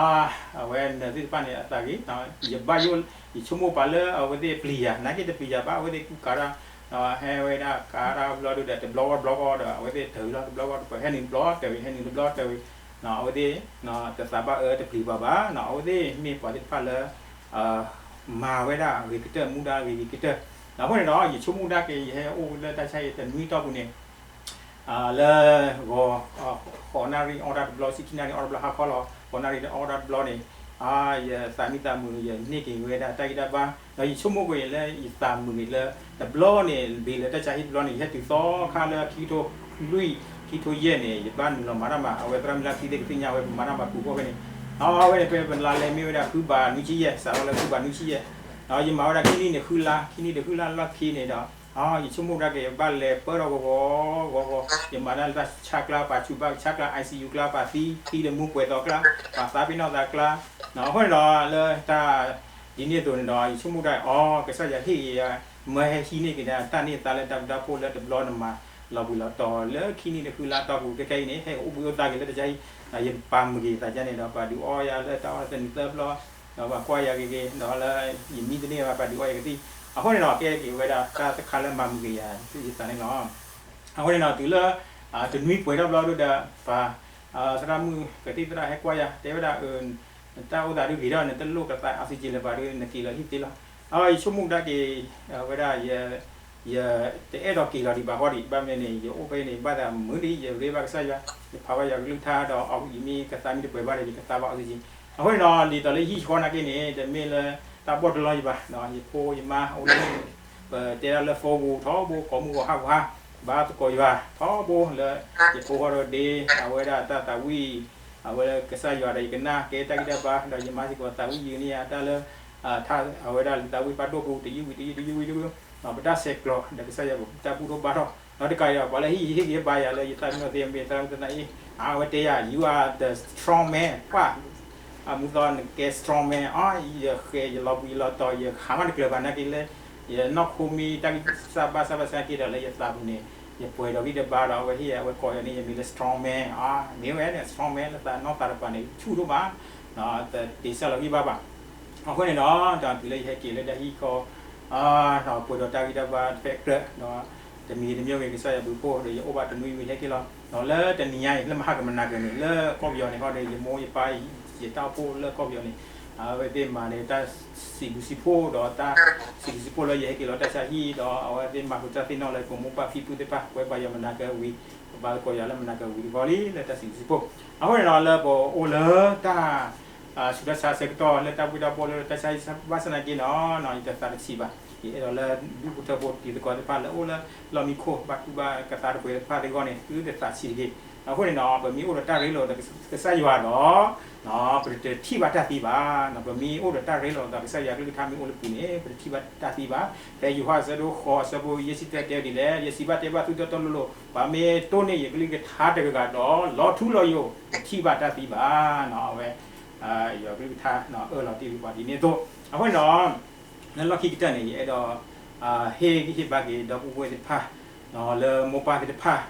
အဝဲနၢၤသ့ၣ်တဖၣ်န့ၣ် အသးဂ့ၤ, ယဘၣ်ယိၣ် ယဆိကမိၣ်ပှၤလၢအဝဲသ့ၣ်ပျံၤယၤ နာ်က့တပျံၤယၤဘၣ် အဝဲသ့ၣ်ကူကၤတၢ်, ဟဲဝဲဒၣ်ကၤတၢ်ဘျီဒုဒီး တဘျီဝီတဘျီဝီဒီး အဝဲသ့ၣ်တၢၤလီၤတဘျီဝီ တပှဲၤဟဲနုာ်တဘျီတၢၤဝံၤ ဟဲနုာ်တဘျီတၢၤဝံၤ, အဝဲသ့ၣ် တသးဘၣ်အၢတပျံၤပှၤဘၣ်, အဝဲသ့ၣ်မ့ၢ်ပှၤသ့ၣ်တဖၣ်လၢ မၤဝဲဒၣ်ဂ့ၤကတၢၢ် မူဒါဂ့ၤဂ့ၤကတၢၢ်, အဃိန့ၣ်ဒီး ယဆိကမိၣ်ဒၣ်က့ၤ ယဟဲအိၣ်လၢတၢ်ဆါဟံၣ်တနွံတီၢ်ပူၤန့ၣ် လၢ ဂီၤ ဃိးနၣ်ရံၣ်အီၣ်တၢ်တဘျီ ဆံခံနၣ်ရံၣ်အီၣ်တဘျီ ဟါခီလီၤ ဃိးနၣ်ရံၣ်အီၣ်တၢ်တဘျီန့ၣ်, ယသးမံသးမုာ် ယန့ၢ်က့ၤဝဲဒၣ်တၢ်ဂံၢ်တၢ်ဘါ, ဒီးယဆိကမိၣ်ကွံာ်လၢယသးမုာ်န့ၣ်လၢ တဘျီန့ၣ် ဘၣ်လၢတၢ်ဆါဟံၣ်တဘျီန့ၣ် ယဟဲတုၤသီခါလၢခံကထိလွံၢ် ခံကထိယဲၢ်န့ၣ် ယဘၣ်နုာ်လီၤမၤတၢ်မၤ အဝဲသရၣ်မုၣ်လၢခံသ့ၣ်ကသ့ၣ်ညါဝဲ ပမၤတၢ်မၤပူၤဖီၣ်ဖဲန့ၣ်, အဝဲန့ၣ် ဖဲပလါလဲမ့ၢ်ဝဲဒၣ်ဃုဘးနွံဆံယဲၢ် စးထီၣ်လၢဃုဘးနွံဆံယဲၢ်, ဒီးယမၤဝဲဒၣ်ခံနံၣ်န့ၣ်ဃုလါ ခံနံၣ်ဒီးဃုလါလီၢ်ခံန့ၣ်ဒီး ယဆိကမိၣ်ဒၣ်က့ၤ ဘၣ်လဲၤပၢထီၣ်ဂီၤဂီၤဂီၤဂီၤ, ယမၤတၢ်လၢတၢ်ဆါကျါ ပာ်ဆူၣ်ဘၣ်ဆါကျါ ICU ကျါ ပာ်သံ သံဒီးမူပှဲၤသီကျါ, ပာ်သးပ့ၤနီၣ်သးကျါ, အဃိန့ၣ်ဒီး လၢတၢ် ဒ်န့ၣ်အသိးန့ၣ်ဒီး ယဆိကမိၣ်ဒၣ်အီၤ ကစၢ်ယွၤဟ့ၣ်ဂ့ၤယၤ မၢဟဲဟံးန့ၢ်က့ၤဒၣ်တၢ်န့ၢ်သါလၢတၢ်ဘျုးတၢ်ဖှိၣ်လၢတဘျီနမၤလီၤဘှံးလီၤတီၤ လၢခံနံၣ်တဃုလါတီၢ်ပူၤခဲခဲအံၤန့ၣ် ဟဲအိၣ်ဘှံးအိၣ်သါက့ၤလၢတၢ်ဆါဟံၣ်, ယပာ်မုာ်က့ၤယသးဒ်န့ၣ်ဒီး ပှၤဒုးအီယၤလၢတၢ်အီၣ်တနံၤသၢဘျီ, ဒီးပှၤကွၢ်ယၤဂ့ၤဂ့ၤ ဒီးလၢယမံတန့ၢ်ဘၣ် ပှၤဒုးအီယၤကသံၣ်, အဃိန့ၣ်ဒီး ကဲက့ၤဝဲဒၣ်တၢ်တခါလၢမၤမုာ်က့ၤယၤ ယသးန့ၣ်လီၤ. အဃိန့ၣ်ဒီး တုၤလၢ တနွံပှဲၤထီၣ်ဘျီဒီး ပှၤ သရၣ်မုၣ်ကသံၣ်သရၣ်ဟဲကွၢ်ယၤ တဲဝဲဒၣ် နတၢ်အိၣ်သးဒုးဂ့ၤထီၣ် နတလိၣ်ကသး oxygen လၢၤဘၣ်ဒီး နက့ၤလီၤဟံၣ်သ့လီၤ. အ ယဆိကမိၣ်ဒၣ်က့ၤ ဝဲဒၣ် ယတအဲၣ်ဒိးက့ၤလီၤဒံးဘၣ်ဃီဒံး ဘၣ်မနုၤန့ၣ် ယအိၣ်ဖဲန့ၣ် ဘၣ်သးမုာ်ဒံး ယရ့ဘၣ်ကစၢ်ယွၤ ယဖးဘၣ်ယွၤကလုၢ်ကထါဒီး ယမ့ၢ်ကသါမ့ၢ်တပှဲၤဘၣ်ဒီး ယကသါဘၣ် oxygen. အဃိန့ၣ်ဒီး ဒ်သိးလၢဟံၣ်ဃီနာ်က့န့ၣ် တမ့ၢ်လၢတၢ်ဘီၣ်တလီၢ်ယံၤဘၣ်, ယဖိယမါအိၣ်လၢ ပတဲဒၣ်လၢ phone ပူၤထီဘိ ကိးမုၢ်ဂီၤဟါဂီၤဟါ ဘါသကိးယွၤထီဘိလၢ ယဖိဃီဒီးဒ့ အဝဲဒၣ်တၢ်သးဝံၣ် အဝဲကစၢ်ယွၤဒီးယကနၣ်ကဲတၢ်ဂံၢ်တၢ်ဘါ ဒီးယမါစ့ၢ်ကီးသးဝံၣ်ယုာ်န့ၢ်ယၤတၢ်လၢ အဝဲဒၣ်လံာ်သးဝံၣ်ဖးဒိၣ်ပူၤ တယုၢ်ဝံၤတယုၢ် တယုၢ်ဝံၤတယုၢ် ပတၢ်ဆဲးကျိး ဒီးကစၢ်ယွၤပတၢ်ဘူၣ်ထီၣ်ဘါထီၣ် ဒီးတကးဒံးဘၣ် ပှၤလၢဟံၣ်ယဟ့ၣ်ဂံၢ်ဘါယၤလၢယသးမံသ့မ့ၢ်သရၣ်မုၣ်သနာ် အ့ အဝဲတဲယၤ you are the strong man ပှၤ အမုၢ်သီနကဲ strong man အ ယဃဲၤယလီၤဘှံးယလီၤတီၤ ယဟးမးတကျၢၤဘၣ်နာ်က့လၢ ယနီၢ်ခိမံ တၢ်ဂံၢ်စၢ်ဘါစၢ်ဘၣ်ဆၣ်က့ဒီးလၢယသးပူၤန့ၣ် ယပှဲၤဒီးဂံၢ်ဒီးဘါဒီး အဝဲဟ့ၣ်အဝဲကိးယၤန့ၣ် ယမံၤလၢ strong man အ မ့ၢ်ဝဲန့ၣ် strong man လၢသးနီၢ်သးတပၤန့ၣ် ဆူၣ်ဒိၣ်မး တ့စၢ်လီၤဂံၢ်ဘါဘၣ်. အဃိန့ၣ်ဒီး တုၤလၢယဟဲက့ၤလၢတၢ်ဟံၣ်ဃီ ဒီးပှဲၤဒီးတၢ်ဂံၢ်တၢ်ဘါတဖဲကြၢးဒီး တမံၤတမံၤဂ့ၤ ကစၢ်ယွၤဘျုးဖှိၣ်ဒီး ယအိၣ်ဘၣ်တနွံဝံၤဟဲက့ၤလီၤ. ဒီးလၢတနံၤညါအံၤ လၢမဟါကမနၤကၢၤန့ၣ် လၢကီၢ်ပယီၤန့ၣ်ဃီဒီး ယမိၢ်ယပၢ် ယတၢ်အိၣ်ဖှိၣ်လၢကီၢ်ပယီၤန့ၣ် အဝဲသ့ၣ်မၤန့ၣ်တၢ်စံးဘျုးစံးဖှိၣ်ဒီးတၢ်စံးဘျုးစံးဖှိၣ်လၢယဟဲက့ၤလီၤတၢ်ဆါဟံၣ် ဒီးအဝဲသ့ၣ်မၤဃုာ်တၢ်သ့ၣ်နီၣ်လၢပမိၢ်ပၢ်ဖံဖုသ့ၣ်တဖၣ် ပဝဲပှၤယွၤမုၢ်နၤကဝံၤ ပဘါသကိးယွၤလၢမုၢ်နၤကဝံၤတခီလံ လၢတၢ်စံးဘျုးစံးဖှိၣ်. အဃိန့ၣ်ဒီးလၢပအိၣ်လၢတၢ် ဆူးတၢ်ဆါဆၢကတီၢ်လၢတၢ်ဘှ့ၣ်တၢ်ဘှီၣ်လၢတၢ်ဆါဟံၣ်ဘၣ်ဆၣ်သနာ်က့နီၤ ယတသးတဆံးဘၣ်. ယအဲၣ်ဒိးလၢဒူၣ်ဖိထၢဖိတံၤသကိးသ့ၣ်တဖၣ်လၢအိၣ်လၢလီၢ်မံခိၣ် ဘၣ်တူၢ်ဘၣ်ကသါတပှဲၤသ့ၣ်တဖၣ်သ့ၣ်အဂီၢ်န့ၣ် သုတသးဆံးတဂ့ၤ. အဃိန့ၣ်ဒီး ပမ့ၢ်အိၣ်ဒီးတၢ်ရ့လိာ်ဒီးကစၢ်ယွၤဒီး ပတထံၣ်ဘၣ်တၢ်သံဘၣ်. ပမ့ၢ်အိၣ်ဒီးတၢ်ရ့လိာ်ဒီးကစၢ်ယွၤကလုၢ်ကထါမ့ၢ်အိၣ်လၢပူၤန့ၣ် ပတထံၣ်ဘၣ်တၢ်သံဘၣ်. ဖဲယိၤဟၣ်အဆၢဒိၣ်ဃိးအဆၢဖိယဲၢ်ဆံတၢတဲဝဲဒ်လဲၣ်, ယစံးဘၣ်တဲဘၣ်သုတီတီလိၤလိၤ, ပှၤမ့ၢ်တိၢ်န့ၢ်ယကလုၢ်ကထါတဂၤဂၤဒီး လီၤထူလီၤယိာ် တထံၣ်ဘၣ်တၢ်သံဘၣ်. အဝဲ ယွၤကလုၢ်ကထါအၢၣ်လီၤတ့ၢ်လံပှၤဒ်န့ၣ်အသိး. အဃိန့ၣ်ဒီး လၢလီၢ်ခံကတၢၢ်န့ၣ် ယအဲၣ်ဒိး ဟ့ၣ်ဂံၢ်ဟ့ၣ်ဘါက့ၤဒီပုၢ်ဝဲၢ်သ့ၣ်တဖၣ် လၢမိၢ်ပၢ်သ့ၣ်တဖၣ်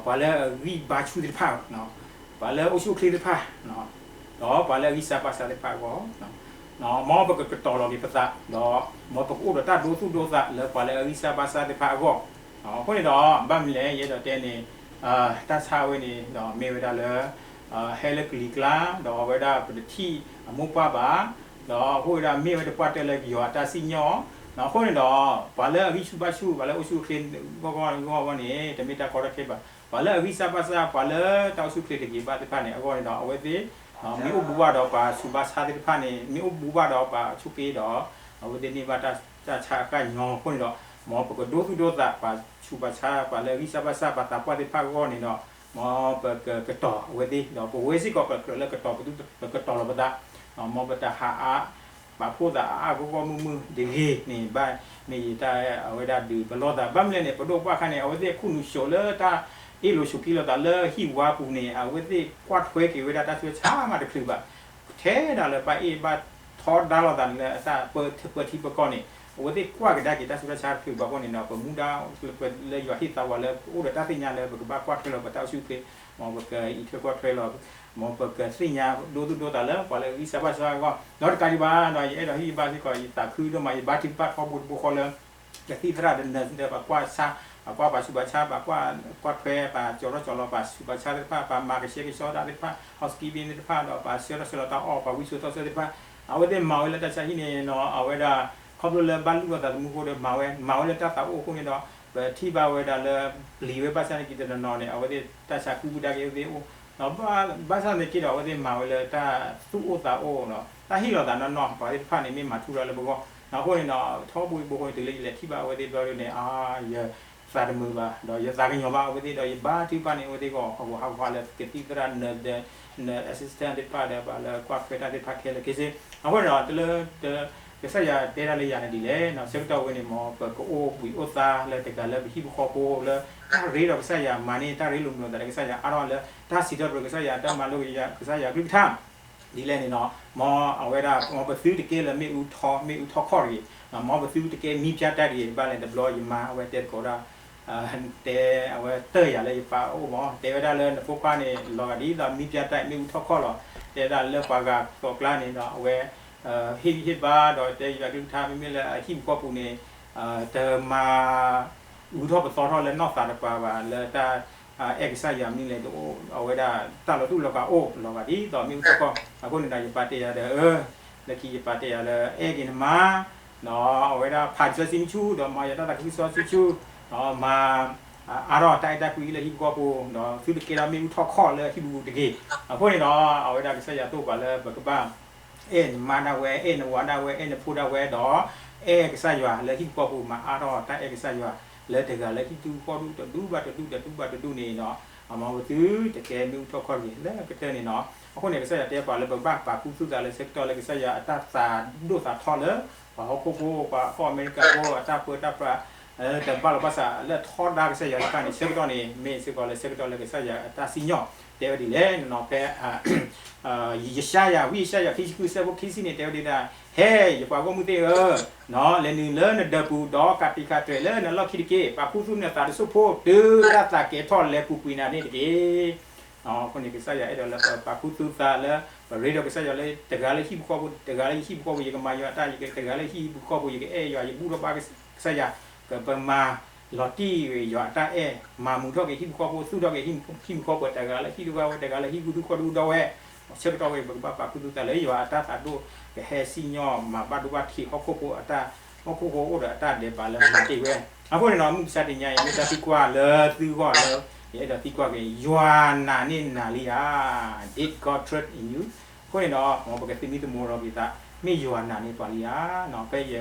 ပှၤလၢအဂံၢ်ဘါဆူၣ်သ့ၣ်တဖၣ် ပှၤလၢအိၣ်ဆူၣ်အိၣ်ချ့သ့ၣ်တဖၣ် ဒီးပှၤလၢအဂံၢ်စၢ်ဘါစၢ်သ့ၣ်တဖၣ်အဂီၢ် မ်ပကကတီၤလီၤက့ၤပသး ဒီးမ်ပကအိၣ်ဒီးတၢ်ဒိသူၣ်ဒိသးလၢပှၤလၢအဂံၢ်စၢ်ဘါစၢ်သ့ၣ်တဖၣ်အဂီၢ်. အဃိန့ၣ်ဒီး ဘၣ်မနုၤလဲၣ် ယအဲၣ်ဒိးတဲန့ၣ် တၢ်ဆါဝဲန့ၣ်ဒီးမ့ၢ်ဝဲဒၣ်လၢ ဟဲလၢကလံၤကျါ ဒီးအဝဲဒၣ်ပတထံၣ်အမိၢ်ပၢ်ဘၣ်, ဒီးအဃိဝဲဒၣ်မ့ၢ်ဝဲတပှၢ်တၢၢ်လၢယွၤအတၢ်စံၣ်ညီၣ်. အဃိန့ၣ်ဒီး ပှၤလၢအဂံၢ်ဆူၣ်ဘါဆူၣ် ပှၤလၢအအိၣ်ဆူၣ်အိၣ်ချ့အဂီၢ်အဂီၢ်န့ၣ် တမ့ၢ်တၢ်ကီတၢ်ခဲဘၣ်. ပှၤလၢအဂံၢ်စၢ်ဘါစၢ် ပှၤလၢတၢ်အိၣ်ဆူၣ်အိၣ်ချ့တဂ့ၤဘၣ်သ့ၣ်တဖၣ်န့ၣ် အဂီၢ်န့ၣ်ဒီး အဝဲသ့ၣ် မ့ၢ်အိၣ်ဘူးဘၣ်ဒီးပှၤဆူးဘါဆါသ့ၣ်တဖၣ်န့ၣ် မ့ၢ်အိၣ်ဘူးဘၣ်ဒီးပှၤဆိးက့ဒီး အဝဲသ့ၣ်န့ၢ်ဘၣ်တၢ်ဆါအဃၣ်ညီအဃိန့ၣ်ဒီး မ်ပကဒိသူၣ်ဒိသး ပှၤဆူးဘါဆါ ပှၤလၢအဂံၢ်စၢ်ဘါစၢ် ပှၤသးပှၢ်သ့ၣ်တဖၣ်အဂီၢ်န့ၣ်ဒီး မ်ပကကတီၤအဝဲသ့ၣ် ဒီးပဝဲစ့ၢ်ကီး ပကြၢးလၢကတီၤပသူၣ် ပကတီၤလီၤပသး မ်ပတဟးအါ ပာ်ဖှိၣ်သးအါအါဂီၢ်ဂီၢ်မုာ်မုာ်တဂ့ၤန့ၣ် ဘၣ်မ့ၢ်ယတၢ်အဝဲဒၣ်ဒုးပလီၢ်သး ဘၣ်မနုၤလဲၣ်န့ၣ် ပဒိၣ်ပှၢ်ခါန့ၣ် အဝဲသ့ၣ်ခူၣ်နူာ်ဆိးလၢတၢ်အ့ၣ်လိာ်ဆိးက့လိာ်သးလၢဟံၣ်ဝါပူၤန့ၣ် အဝဲသ့ၣ်ကွၢ်ထွဲက့ၤဝဲဒၣ်တၢ်ဆူးတၢ်ဆါမးတချုးဘၣ် ထဲဒၣ်လၢပၢ်အ့ၣ်ဘၣ်ထီဒါလိာ်သးန့ၣ်လၢအတၢ်ပၢထံပၢကီၢ်န့ၣ် အဝဲသ့ၣ်ကွၢ်ကဒါက့ၤတၢ်ဆူးတၢ်ဆါတချုးဘၣ်အဃိန့ၣ်ဒီး ပမူဒါလၢယွၤဟ့ၣ်သးဝဲလၢ ပအိၣ်ဒီးတၢ်သ့ၣ်ညါလၢပကဘၣ်ကွၢ်ထွဲလီၤပတၢ်အိၣ်ဆူၣ်အိၣ်ချ့ မ်ပကအံးထွဲကွၢ်ထွဲလီၤ မ်ပကသ့ၣ်ညါဒိသူၣ်ဒိသးလၢပှၤလၢအဂံၢ်စၢ်ဘါစၢ်အဂီၢ် ဒီးတကးဒံးဘၣ်ဒီး ယအဲၣ်ဒိးဟ့ၣ်ဂံၢ်ဘါစ့ၢ်ကီး ယသးခုဒိၣ်မး ယဘါထုကဖၣ်ထီဘိတဘိဃီလၢ ကသံၣ်သရၣ်ဒီး nurse ဒီး ပှၤကွၢ်ဆါ ပှၤကွၢ်ပှၤဆူးဘါဆါ ပှၤကွၢ်ထွဲ ပှၤကၠီၤထီၣ်ကၠီၤလီၤ ပှၤဆူးဘါဆါသ့ၣ်တဖၣ် ပှၤမၤကဆှဲကဆှီတၢ်သ့ၣ်တဖၣ် housekeeping သ့ၣ်တဖၣ်ဒီး ပှၤဆှၢထီၣ်ဆှၢလီၤတၢ်အီၣ် ပှၤဝံစိာ်တီဆှၢသ့ၣ်တဖၣ် အဝဲသ့ၣ်မၤဝဲလၢတၢ်ဆါဟံၣ်န့ၣ်ဒီး အဝဲဒၣ် ခီဖျိလၢဘၣ်လုၢ်လိာ်သးသမူအဃိဒီးမၤဝဲ မၤဝဲလၢတၢ်သးအိၣ်အဃိန့ၣ်ဒီး ပထံၣ်ဘၣ်ဝဲဒၣ်လၢ ပျံၤဝဲဘၣ်ဆၣ်န့ၣ်က့ၤတနီၤနီၤန့ၣ် အဝဲသ့ၣ်တၢ်ဆါကွံာ်ဝံၤဒၣ်က့ၤအဝဲသ့ၣ်အိၣ် ဘၣ်ဆၣ်သနာ်က့ဒီး အဝဲသ့ၣ်မၤဝဲလၢတၢ်သူၣ်အိၣ်သးအိၣ် တၢ်ဟ့ၣ်လီၤသးနီၢ်နီၢ် ပှၤသ့ၣ်တဖၣ်န့ၣ် မ့ၢ်မၤထူရၤလၢပဂီၢ် အဃိန့ၣ်ဒီး ထီဘိတဘိဃီန့ၣ် တုၤလၢယလဲၤထံၣ်ဘၣ်အဝဲသ့ၣ်ဘျီဒ်န့ၣ် ယသးတမုာ်ဘၣ် ဒီးယသးကညီၤဘၣ်အဝဲသ့ၣ်ဒီး ယဘါထုကဖၣ်န့ၣ် အဝဲသ့ၣ်ဂီၢ် ဟးဂီၤဟးဂီၤလၢကသံၣ်သရၣ် nurse ဒီး assistant သ့ၣ်တဖၣ်ဒီး ပှၤလၢကွၢ်ထွဲတၢ်သ့ၣ်တဖၣ်ခဲလၢာ်ခဲဆ့ အဃိန့ၣ်ဒီး တလၢ ကစၢ်ယွၤတဲဒၣ်လၢယၤန့ၣ်ဒ်လဲၣ် ဆၢကတီၢ်ဝဲန့ၣ် မ်ပကအိၣ်ဘှံးအိၣ်သါလၢတဂၤလၢပဟံၣ်ဖိဃီဖိလၢ တၢ်ရ့ဒီးကစၢ်ယွၤ မၤန့ၢ်တၢ်ရ့လိာ်မုာ်လိာ်သးဒီးကစၢ်ယွၤ အါထီၣ်လၢတၢ်စံးထီၣ်ပတြၢၤကစၢ်ယွၤ တၢ်မၤလိကစၢ်ယွၤကလုၢ်ကထါ ဒ်လဲၣ်န့ၣ်နီၤ မ်အဝဲဒၣ် မ်ပသုတကဲလၢၤမ့ၣ်အူထီ မ့ၣ်အူထီခီၣ်တဂ့ၤ မ်ပသုတကဲမံပြၢ်တၢ်တဂ့ၤ ဘၣ်လဲၣ်တဘျီယမါအဝဲတဲသကိးဒၣ် တဲအဝဲတၢ်ယၤလၢယပၢ်အအိၣ်မး တဲဝဲဒၣ်လၢနဖိခွါန့ၣ် လီၤဂာ်ဒ်သိးမံပြၢ်တၢ်မ့ၣ်အူထီခီၣ်လီၤ တဲဒၣ်လၢပှၤဂၤသီးကျါန့ၣ်ဒီး အဝဲ ဟ့ၣ်ဂံၢ်ဟ့ၣ်ဘါဒီးတဲယွၤကလုၢ်ကထါ မ့မ့ၢ်လၢအဟံၣ်ပူၤဃီပူၤန့ၣ် တမၤ အူထီၣ်ပသီထီၣ်လၢနီၢ်သးတကပၤဘၣ် လၢတၢ်အဲၣ်ကစၢ်ယွၤမနုၤလဲၣ်တအိၣ် အဝဲဒၣ်တၢ်လီၤတူာ်လီၤကာ်အိၣ် လီၤဂာ်ဒ်သိးမ့ၣ်အူထီခီၣ် အဃိန့ၣ်ဒီးယပၢ်တဲယၤဒီး လၢခံယပၢ်တဲယၤလၢ အဲၣ်က့ၤနမါ ဒီးအဝဲဒၣ်ဖးဒ်စီဆှံမုၢ်ဆူၣ် ဒီးမၤယတၢ်သးခုကစီဆှံဆူၣ် ဒီးမၤ အါထီၣ်တၢ်အဲၣ်တၢ်ကွံလၢဟံၣ်ပူၤဃီပူၤ ဒီးသုတကဲထီၣ်မ့ၣ်အူထီခီၣ်လၢဟံၣ်ပူၤတဂ့ၤ အဃိန့ၣ်ဒီး အဝဲဒၣ်ကစၢ်ယွၤသိၣ်ပှၤလၢပကဘၣ် အဲၣ်နမါဒၣ်ဝဲ အဲၣ်နဝၤဒၣ်ဝဲ အဲၣ်နဖိဒၣ်ဝဲဒီး အဲၣ်ကစၢ်ယွၤလၢဟံၣ်ပူၤဃီပူၤ မၤအါထီၣ်တၢ်အဲၣ်ကစၢ်ယွၤ လၢတဂၤလၢဟံၣ်ပူၤဃီပူၤတဒူၣ်ဘၣ်တဒူၣ် တဒူၣ်ဘၣ်တဒူၣ်န့ၣ်ဒီး အမၤပသုတကဲမ့ၣ်အူထီခီၣ်တဂ့ၤ လၢကတၢၢ်န့ၣ်နီၤ အဃိန့ၣ် ကစၢ်ယွၤတဲပှၤလၢပကဘၣ်ပာ်ခူသူၣ်သးလၢဆၢကတီၢ်လၢကစၢ်ယွၤအတၢ်သးဒိၣ်သးထီလၢ ပှၤဟီၣ်ခိၣ်ဖိ ပှၤကီၢ်အမဲရကၤဖိ အတၢ်ပၢတၢ်ပြး တဘၣ်လီၤဘၣ်ဆၣ် လၢထီဒါကစၢ်ယွၤတဖၣ်န့ၣ် ဆၢကတီၢ်န့ၣ် မ့ၢ်စ့ၢ်ကီးလၢဆၢကတီၢ်လၢကစၢ်ယွၤအတၢ်စံၣ်ညီၣ် တဲဝဲဒ်လဲၣ်နီၤ ဖဲ ယၡါယၤ ဝံယၡါယၤ ခံဆံဃု ဆၢဖိခံဆံန့ၣ် တဲဝဲဒ်ဒၣ် ဟဲ ယပှၤဂီၢ်မုၢ်သ့ၣ်ဧၢ, လဲၤနုာ်လၢနဒၢးပူၤ ဒီးကးတံာ်ဃာ်တြဲၤလၢနလီၢ်ခံတက့ၢ်. ပာ်ခူသူၣ်နသးတစိၢ်ဖိ တုၤဒၣ်သးကဲၤထီၣ်လဲၤပူၤကွံာ်နၤန့ၣ်တက့ၢ်. အဃိန့ၣ် ကစၢ်ယွၤအဲၣ်ဒိးလၢပပာ်ခူသူၣ်သးလၢ ပရ့ဒီးကစၢ်ယွၤလၢ တဂၤလၢဟံၣ်ပူၤဃီပူၤ တဂၤလၢယဟံၣ်ပူၤဃီပူၤ ယကမၤယွၤတၢ် ယကတဂၤလၢယဟံၣ်ပူၤဃီပူၤ ယကအဲၣ်ယွၤ ယဘူၣ်ထီၣ်ဘါကစၢ်ယွၤ ကပမၤလီၤတံၢ်ယွၤအတၢ်အဲၣ် မၤမုာ်ထီၣ်က့ၤဟံၣ်ပူၤဃီပူၤ သူၣ်ထီၣ်က့ၤဟံၣ်ပူၤဃီပူၤ တဂၤလၢဟံၣ်တဂၤဝဲ တဂၤလၢဟံၣ်ပူၤသူၣ်ဃီဒူဒီဝဲၢ် ဆၢကတီၢ်ဝဲအံၤ ပကဘၣ်ပာ်ခူသူၣ်သးလၢယွၤအတၢ်သးဒိၣ် ကဟဲစံၣ်ညီၣ်မၤဘၣ်ဒိဘၣ်ထံးဟီၣ်ခိၣ်ဖိအတၢ်, ဟီၣ်ခိၣ်ဖိအိၣ်ဒီးအတၢ်ဒဲးဘးလၢမၤတ့ၢ်ဝဲ. အဃိန့ၣ်ဒီး မုၢ်မဆါတနံၤအံၤ မ့ၢ်တၢ်သံကွၢ်လၢသုဂီၢ်လၢ ယအဲၣ်ဒိးသံကွၢ်က့ၤ ယွၤနာ်န့ၢ်နၤလံဧါ. Did God trust in you? အဃိန့ၣ်ဒီး မ်ပကသမံသမိးဒီးက့ၤသး မ့ၢ်ယွၤနာ်န့ၢ်ပှၤလံဧါ. ဖဲယ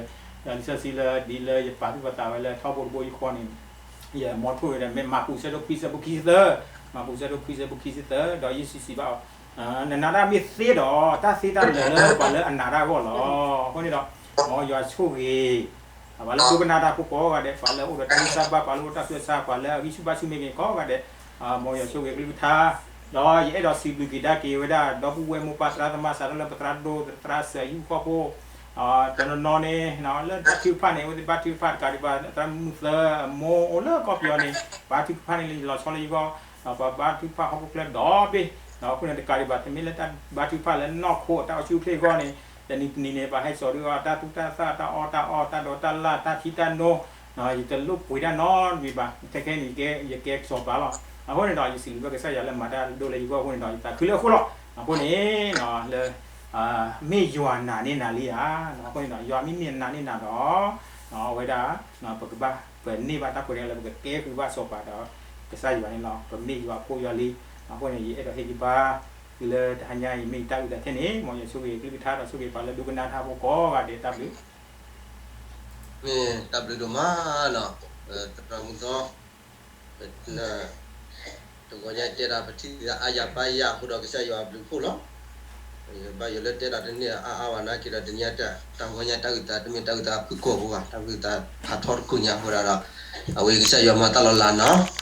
လံာ်စီဆှံလၢဒ်လၢယပာ်သူၣ်ပာ်သးဝဲလၢထီဘိတဘိယူၢ်ဃီန့ၣ် ယမ်ထိၣ်ဝဲဒၣ် မ့ၢ်မၢကူးဆၢဒိၣ်ခွံဆၢဖိခံဆံသၢ, မၢကူးဆၢဒိၣ်ခွံဆၢဖိခံဆံသၢ, ဒီးယစံးစံးဘၣ်အီၤ, နနာ်တၢ်မ့ၢ်သ့ဒီး တၢ်သ့တၢ်လၢာ်လၢပှၤလၢအနာ်တၢ်အဂီၢ်လီၤ. အဃိန့ၣ်ဒီး မ်ယွၤဆိၣ်ဂ့ၤ ပှၤလၢဒိကနၣ်တၢ်ဖိကိးဂၤဒဲး, ပှၤလၢအိၣ်ဒီးတၢ်ဂံၢ်စၢ်ဘါ, ပှၤလၢအိၣ်တၢ်ဆူးတၢ်ဆါ, ပှၤလၢအဂံၢ်ဆူၣ်ဘါဆူၣ်မ့ၢ်ဂ့ၤကိးဂၤဒဲး, မ်ယွၤဆိၣ်ဂ့ၤအကလုၢ်ကထါ, ဒီးယအဲၣ်ဒိးစံးဘျုးက့ၤဒါက့ၤဝဲဒၣ် ဒီပုၢ်ဝဲၢ်မိၢ်ပၢ်သရၣ်သမါ စးထီၣ်လၢပသရၣ်ဒိၣ်သရၣ်စၢၤဟံၣ်ဖိဃီဖိ တနီၤနီၤန့ၣ် လၢတၢ်ထုကဖၣ်န့ၣ် အဝဲသ့ၣ်ဘါထုကဖၣ်တကးဒံးဘၣ် သရၣ်မုၣ်သၢအမိၢ်အိၣ်လၢကီၢ်ပယီၤန့ၣ် ဘါထုကဖၣ်န့ၣ်လၢယလီၤဆီလၢယဂီၢ်, ပှၤဘါထုကဖၣ်ဟီၣ်ခိၣ်ချၢဒီဘ့ၣ်, အဃိန့ၣ်တကးဒံးဘၣ် တမ့ၢ်လၢတၢ်ဘါထုကဖၣ်လၢနီၢ်ခိအတၢ်အိၣ်ဆူၣ်အိၣ်ချ့အဂီၢ်န့ၣ် တနံၤတနံၤန့ၣ် ပှၤဟဲစိာ်ဒုးအီၣ်တၢ်သူၣ်တၢ်သၣ် တၢ်အီၣ်တၢ်အီ တၢ်ဒိးတၢ်လၢ် တၢ်ထံတၢ်နိ, ယတလိၣ်ပှ့ၤတၢ်နီတမံၤဘၣ်. ခဲခဲန့ၣ် ယကဲစီၤပၤလီၤ. အဃိန့ၣ်ဒီး ယစံးဘျုးဘၣ်ကစၢ်ယွၤလၢမၤတၢ်ဒိၣ်လၢယဂီၢ်အဃိန့ၣ်ဒီး ယသးခုလၢအဃိလီၤ. အဃိန့ၣ် လၢ မ့ၢ်ယွၤနာ်န့ၢ်နၤလံဧါ. အဃိန့ၣ်ဒီး ယွၤမ့မ့ၢ်နာ်န့ၢ်နၤဒီး အဝဲဒၣ် ပကဘၣ် ပန့ၢ်ဘၣ်တၢ်ခွဲးတၢ်ယာ်လၢပကကဲဃုာ်ဘၣ်စီၤပၤဒီး ကစၢ်ယွၤန့ၣ်လီၤ. ပမ့ၢ်ယွၤအဖိယွၤလံ. အဃိန့ၣ် ယအဲၣ်ဒိးဟ့ၣ်ဂံၢ်ဘါ သုလၢတဟါညါအံၤ မ့ၢ်ယတၢ်အုၣ်သးထဲန့ၣ် မ်ယွၤဆိၣ်ဂ့ၤအကလုၢ်ကထါဒီးဆိၣ်ဂ့ၤပှၤလၢဒိကနၣ်တၢ်ဖိကိးဂၤဒဲး တၢ်ဘျုး မ့ၢ်တၢ်ဘျုးဒိၣ်မးလီၤ. သရၣ်မုၣ်သီ တဂီၤညါတဲဒၣ်ပထံၣ်သးအါယၤပါယၤအဃိဒီးကစၢ်ယွၤအဘျုးအဖှိၣ်လီၤ. ဘၣ်ယိၣ်လၢတဲဒၣ်တန့ၢ်အါအါဘၣ်နာ်က့ဒီး တနံၤညါတၢ် တၢ်ဂီၤညါတၢ်အုၣ်သးတမ့ၢ်တၢ်အုၣ်သးဖုၣ်ကိာ်ဖိဘၣ်, တၢ်အုၣ်သးဖးထီတကိးညါအဃိဒၣ်ဒီး အဝဲကစၢ်ယွၤမၤတၢ်လီၤလးနီၤ